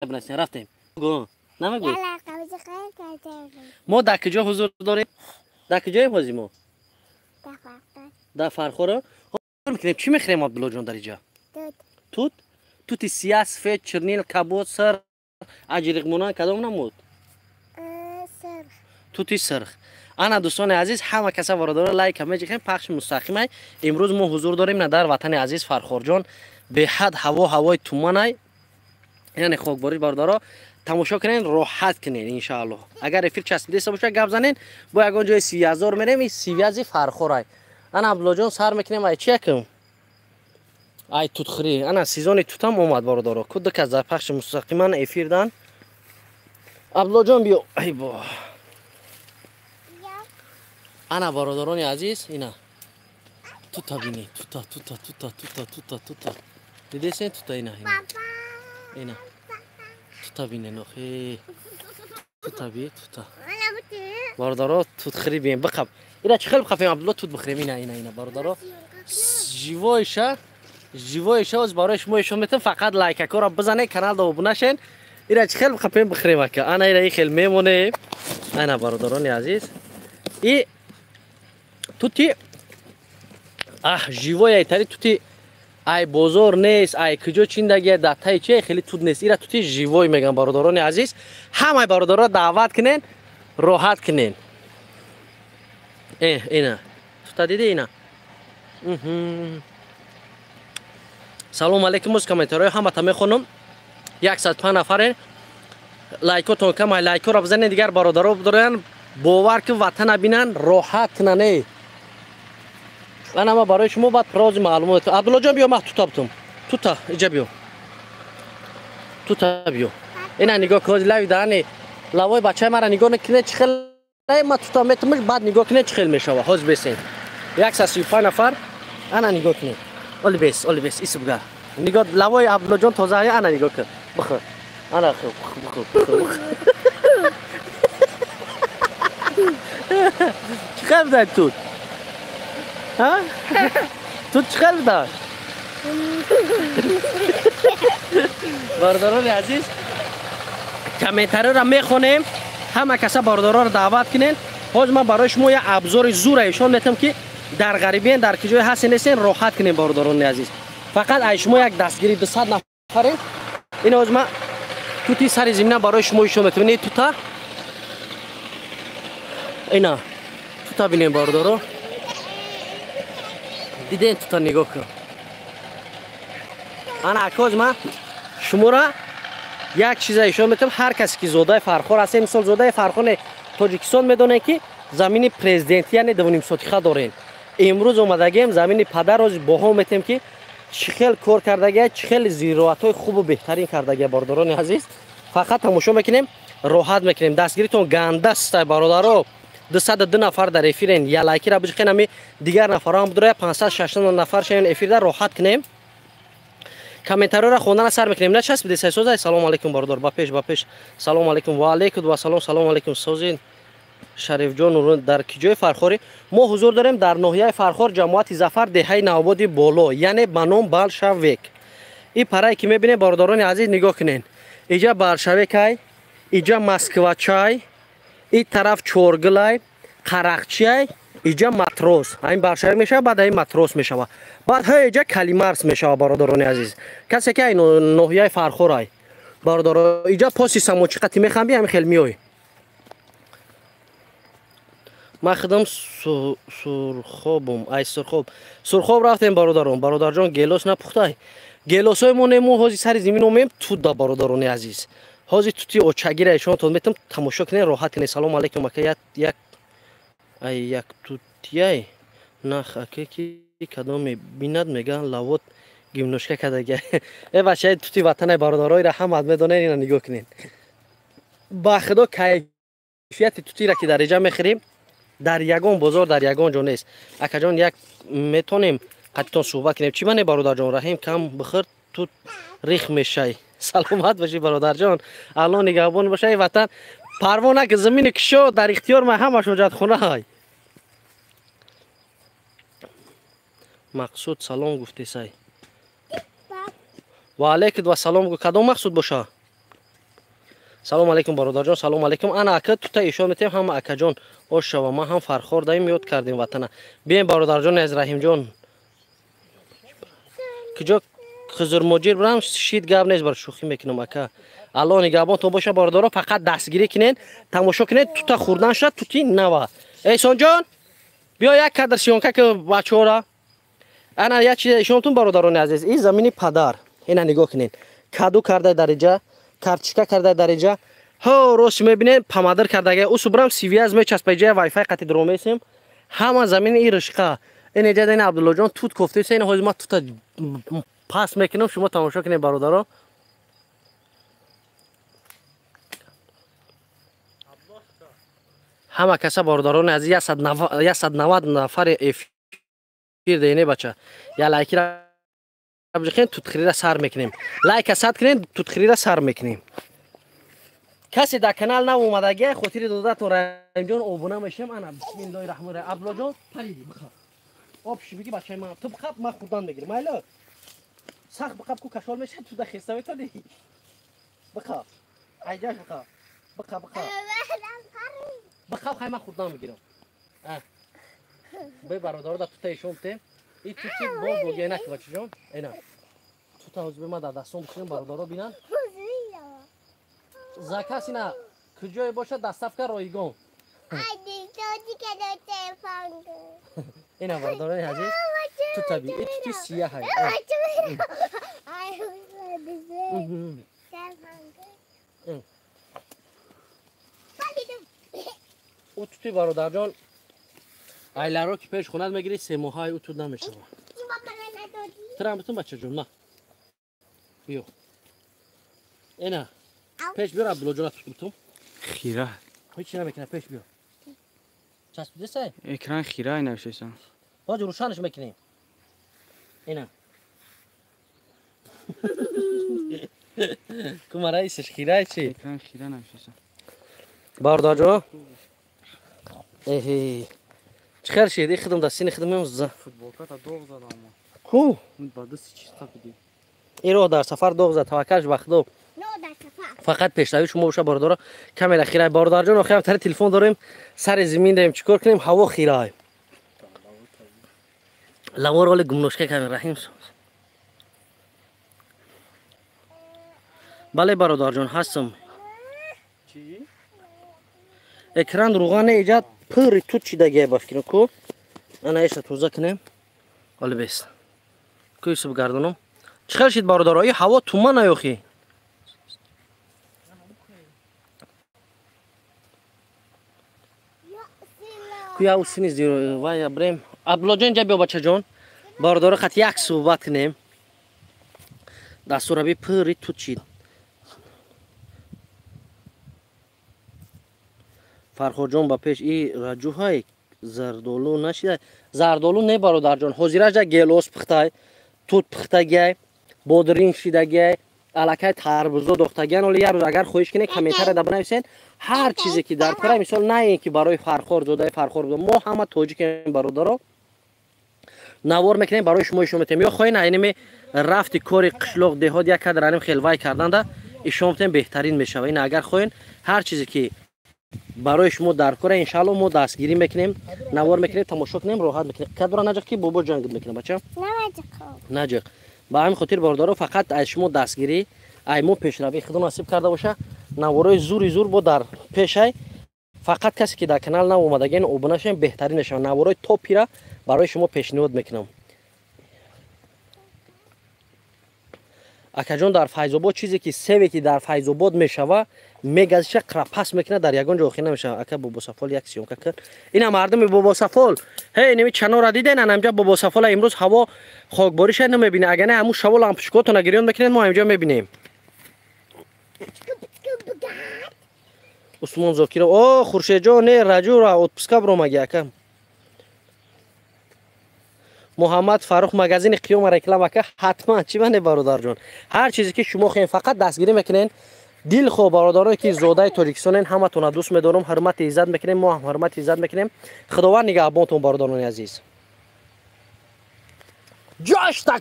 Бинасин, рафтем. Гу. Намегӯй. Мо дар куҷо ҳузур дорем? Дар куҷоем ҳозир мо? Дар Фархора. Мекунем, чӣ мехӯрем, Абдуллоҷон, дар иҷа? Тут? Тути сиёҳ, сафед, чернил, кабуд, сар, аҷриқмонанд, кадом намуд? Тути сирх. Ана, дӯстони азиз, ҳама каса, вородора, лайка меҷихем, пахши мустақимай. Имрӯз мо ҳузур дорем на дар ватани азиз Фархорҷон. Беҳад ҳаво ҳавои туманай, яъне хокбориш. Бародаро, тамошо кунен, роҳат кунен, иншааллоҳ. Агар эфир часпидеста боша, гап занен. Бо ягон ҷои сивязор мерем, и сивязи Фархорай. Ана, Абдуллоҷон, сар мекунем. Ай чи якм? Ай тутхӯрӣ. Ана, сезони тутам омад, бародаро. Ку ду кас дар пахши мустақиман эфирдан. Абдуллоҷон, биё. Ай бо, ана, бародарони азиз, ина тута бинед, тута, тута, тута, тута, тута, тута дидесен, тута. Ина, ина, ина тута бинен. Охе, тута би, тута, бародаро, тутхӯрӣ бием. Биқаб ина, чӣ хел бихафем, Абдулло, тут бихӯрем. Ина, ина, ина, бародаро, живойша, живойша оз барои шумо ишон метам. Фақат лайкакора бизанед, каналда обуна шен. Ира чӣ хел бихапем, бихӯрем, ака? Ана, ира и хел мемонем. Ана, бародарони азиз, и тути аҳ живой айтари тути ай бозор нест, ай куҷо чиндагия, дар таи чи хеле тут нест. Ира тути живой меган. Бародарони азиз, ҳамаи бародаро даъват кунен, роҳат кунен. Э, ина тута диди, ина. Салом алейкум. Оз комментариҳои ҳамата мехонам. 105 нафарен, лайкотон камай, лайкоро бизанед. Дигар бародаро доранд, бовар ки ватана бинан, роҳат кунан. Э, ана, ма барои шумо баъд прози маълумот. Абдуллоҷон, биё, ман тута бутум. Тута иҷа биё, тута биё. Ина нигоҳ кун, лави даҳани лавои бачаи мара нигоҳ накунед, чӣ хел ма тута метумш. Баъд нигоҳ кунед, чӣ хел мешава. Ҳозир бесен, 135 нафар. Ана, нигоҳ кунед. Оли бес, оли бес, исбга нигоҳ, лавои Абдуллоҷон тоза. Ана, нигоҳ кун, бихӯр, ана, бихӯр, бихӯр. Чӣ хел бидай тут? Тут чӣ хел бидай? Бародарони азиз, комментариёро мехонем. Ҳама каса бародароро даъват кунен. Ҳозир ман барои шумо як абзори зура ишон метам, ки дар ғарибиен, дар киҷое ҳастен, нестен, роҳат кунем. Бародарони азиз, фақат ай шумо як дастгири. 200 нафарем. Ин ҳозир ман тути сари зимина барои шумо ишон метам. Ин тута, ина тута бинем, бародаро. Диден тута? Нигоҳ кун. Ана, акоз ман шуморо як чиза ишон метам. Ҳар касе ки зодаи Фархор ҳастем, мисол, зодаи Фархор, Тоҷикистон, медонем, ки замини президентӣ, яъне дувнимсотиха дорем. Имрӯз омадагием замини падар. Рози боҳо метем, ки чӣ хел кор кардагия, чӣ хел зироатҳои хубу беҳтарин кардагия. Бародарони азиз, фақат тамошо мекунем, роҳат мекунем. Дастгиритон гандаста, бародаро. 202 нафар дар эфирен, я лайкира биҷиқен, ами дигар нафарам будроя, 560 нафар шавен эфирда. Роҳат кунем, комментариёро хондана сар мекунем. Начаспиде сайсозай. Салом алейкум, бародар, ба пеш, ба пеш. Салом алейкум, ва алейкум вассалом. Салом алейкум, созин, Шарифҷон. Дар киҷои Фархорӣ? Мо ҳузур дорем дар ноҳияи Фархор, ҷамоати Зафар, деҳаи Навободи Боло, яъне ба ном Балшавек. И парае ки мебинем, бародарони азиз, нигоҳ кунед: иҷа Балшавекай, иҷа Москвачай, и тараф Чоргилай, Қарақчиай, иҷа Матрос. Ҳамин Балшавек мешава, баъд ҳамин Матрос мешава, баъд ҳа иҷа Калимарс мешава. Бародарони азиз, касе ки ай ноҳияи Фархорай, бародаро, иҷа поси самочи қати мехамби, ҳамин хел меой. Ман худам Сурхобум, ай Сурхоб. Сурхоб рафтем, бародарон. Бародарҷон, гелос напухтай? Гелосҳои мо не, мо ҳозир сари замин омем туда. Бародарони азиз, ҳозир тути очагира ишонтон метам, тамошо кунед, роҳат кунед. Салом алейкум, ака. Як ай як тутияй нах, ака, ки кадоме бинад, меган лавот гимношка кардага. Э, бачаи, тути ватанай, бародароира ҳамат медонед. Ина нигоҳ кунед. Ба худо, кайфияти тутира ки дар иҷа мехӯрем, дар ягон бозор, дар ягон ҷо нест. Акаҷон, як метонем қатитон суҳбат кунем? Чӣ мане, бародарҷон? Раҳим, кам бихӯр, тут рих мешай. Саломат бошӣ, бародарҷон, Алло нигаҳбон бошай. Ватан парво наки, замини кишо дар ихтиёр ма, ҳамаш ҳоҷатхонаай. Мақсуд салом гуфтесай. Ва алейкум вассалом. Кадом Мақсуд боша? Салом алейкум бародарҷон, салом алейкум. Ана ака тута ишон метем ҳама акаҷон. Ош шава, ман ҳам Фархор даим ёд кардем ватана. Бием бародарҷон аз Раҳимҷон. Куҷо Хизрмоҷир брам шид гап нест бар шӯхӣ мекунам ака. Аллоҳ нигаҳбонтон боша бародаро, фақат дастгирӣ кунед, тамошо кунед, тута хӯрдан шуд, тути нава. Эҳсонҷон, биё як кадр съёмка ки бачаҳора. Ана як чиз ишонтун бародарони азиз, ин замини падар. Ина нигоҳ кунед. Каду карда дар иҷа, карточка карда дар иҷа. Ҳо, рост мебинед, памадир кардага. Усу брам связь мечаспа иҷа вайфай қати дромесем. Ҳама замини ин ришқа. Ин иҷа ин Абдуллоҷон тут кофтеса, ин ҳозир ман тута пас мекунам, шумо тамошо кунед бародаро. Ҳама каса бародарони азиз 190 нафари эфир дене бача. Я лайкира бижихен тутхирира сар мекунем. Лайка сад кунем, тутхирира сар мекунем. Касе дар канал нав омадагия, хотири додатон Раҳимҷон обуна мешем. Ана бисмиллоҳи раҳмони раҳим. Абдуллоҷон париди бихаб. Об ши биги бачаи ман. Ту бихаб, ман хурдан мегирам. Майла. Сахт бихаб ку кашол мешад, ту да хеста метони. Бихаб. Айҷаш бихаб. Бихаб, бихаб. Бихаб, хай ман хурдан мегирам. Бе бародаро да тута ишон тем. И тути бо богена ки бачаҷон. Эна. Тута ҳозир ма дар дастон бихӯрем бародаро бинан. Заказ ина куҷое бошад доставка ройгон. Ина бародарони азиз, тута би. И тути сияҳ ай. Ӯ тути бародарҷон айларо ки пеш хонат мегири се моҳаи ӯ тут намешавад. Трам битун бачаҷон, на. Биё. Ина пеш биёр Абдуллоҷона тут битун. Хира. Ҳеч намекунад, пеш биёр. Часпидесай? Экран хира навишта. Ҳоҷи рӯшанаш мекунем. Ина. Кумара исш хира чи? Экран хира навишта. Бародарҷон. Эҳе. Чӣ хел шид? Хидм да сини хидм мемза. Футболката доғ задам. Ку? Ба дасти чиз тапиди. Иро дар сафар доғ зад, таваккалш ба Худо. Фақат пешравии шумо боша бародаро. Камера хирай бародарҷон, охирам тари телефон дорем, сари замин дорем, чӣ кор кунем? Ҳаво хирай. Лавор оли гумношка камера раҳим. Бале бародарҷон, ҳастам. Чӣ? Экран руғане иҷад пури тут чидагия ба фикрам ку. Ана иша тоза кунем. Оли бес. Ку исб гардонам. Чӣ хел шид бародаро? И ҳаво туман наёхи. Ку я усини зиро вай брем. Абдуллоҷон ҷа биё бачаҷон. Бародаро хат як суҳбат кунем. Дастураби пури тут чид. Фархоҷон ба пеш и раҷуҳай зардолу нашида. Зардолу не бародарҷон, ҳозираҷа гелос пухтай, тут пухтагиай, бодринг шидагиай, аллакай тарбузо дохтагиан. Оли як рӯз агар хоҳиш кунед комментария да бинависен, ҳар чизе ки дар кора, мисол на ин ки барои Фархор, зодаи Фархор, мо ҳама тоҷикем бародаро, навор мекунем барои шумо ишон метем. Ё хоҳед айними рафти кори қишлоқ деҳот як кадр аним хелвай карданда ишон метем, беҳтарин мешава. Ин агар хоҳед ҳар чизе ки барои шумо дар кора, иншаалло мо дастгирӣ мекунем, навор мекунем, тамошо кунем, роҳат мекунем. Кадора наҷиқ ки бобо ҷанг мекунем бача? Наҷиқ. Ба ҳамин хотир бародаро, фақат аз шумо дастгирӣ, ай мо пешравии Худо насиб карда боша, наворои зури зур бо дар пешай. Фақат касе ки дар канал нав омадагиен обуна шавем, беҳтарин мешавад. Наворои топира барои шумо пешниҳод мекунам. Акаҷон, дар Файзобод чизе ки севе ки дар Файзобод мешава, мегазиша қрапас мекунад, дар ягон ҷо охир намешава. Ака Бобосафол як съёмка кард. Ина мардуми Бобосафол, ҳей ними чанора диден, анамҷа Бобосафола имрӯз ҳаво хокбориша намебине. Агар не ҳамун шаво лампочкотона гирён мекунед, мо ҳамҷа мебинем. Усмон Зокиров, о Хуршедҷон, не раҷура отпуска бромаги ака. Муҳаммад Фарух магазини Қиёма реклама ка, ҳатман чӣ мане бародарҷон. Ҳар чизе ки шумо хоҳед фақат дастгирӣ мекунед. Дилхоҳ бародарое ки зодаи Тоҷикистонен, ҳаматонро дӯст медорам, ҳурмати иззат мекунем, мо ҳам ҳурмати иззат мекунем. Худованд нигаҳбонтон бародарони азиз. Ҷош так